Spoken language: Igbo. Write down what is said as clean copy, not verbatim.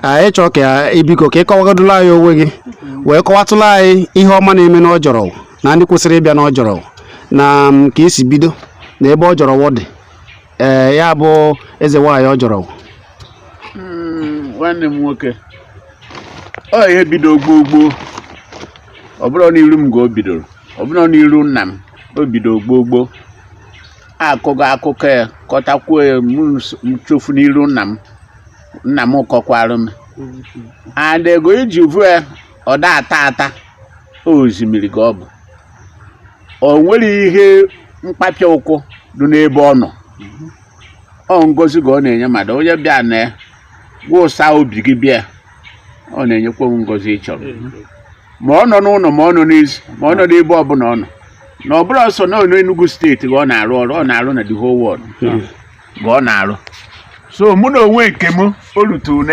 Anyị chọọ ka ibiko ka ị kọwagodụla anyị onwe gị, wee kọwatụla anyị ihe ọma na-eme n'Ọjọrọ na ndị kwesịrị ịbịa n'Ọjọrọ na ka esi bido na ebe Ọjọrọ dị. Ee, ya bụ eze nwaanyị Ọjọrọ. Nwanne m nwoke, ọ ihe bido gboo gboo. Ọ bụrụ n'iru m ka o bidoro, ọ bụrụ n'iru nna m, o bido gboo gboo. Akụgo akụkọ ya, kọtakwuo ya, m chofu n'iru nna m, nna m kọkwara m. And ego iji vu ya, ọ da ata ata osimiri ka ọ bụ. O nwere ihe mkpapịa ụkwụ dị n'ebe ọ nọ. Ọ ngozi ka ọ na-enye mmadụ. Onye bịa na ya gwụsa obi gị bịa, ọ na-enyekwa m ngozi ị chọrọ, ma ọ nọ n'ụlọ, ma ọ nọ n'ezi, ma ọ nọ n'ebe ọbụla ọ nọ. Na ọ bụrụ ọsọ na ọ n'Enugu Steeti ka ọ na-arụ ọrụ, ọ na-arụ na the whole world ka ọ na-arụ. So mụ na onwe nke m, o ruturu.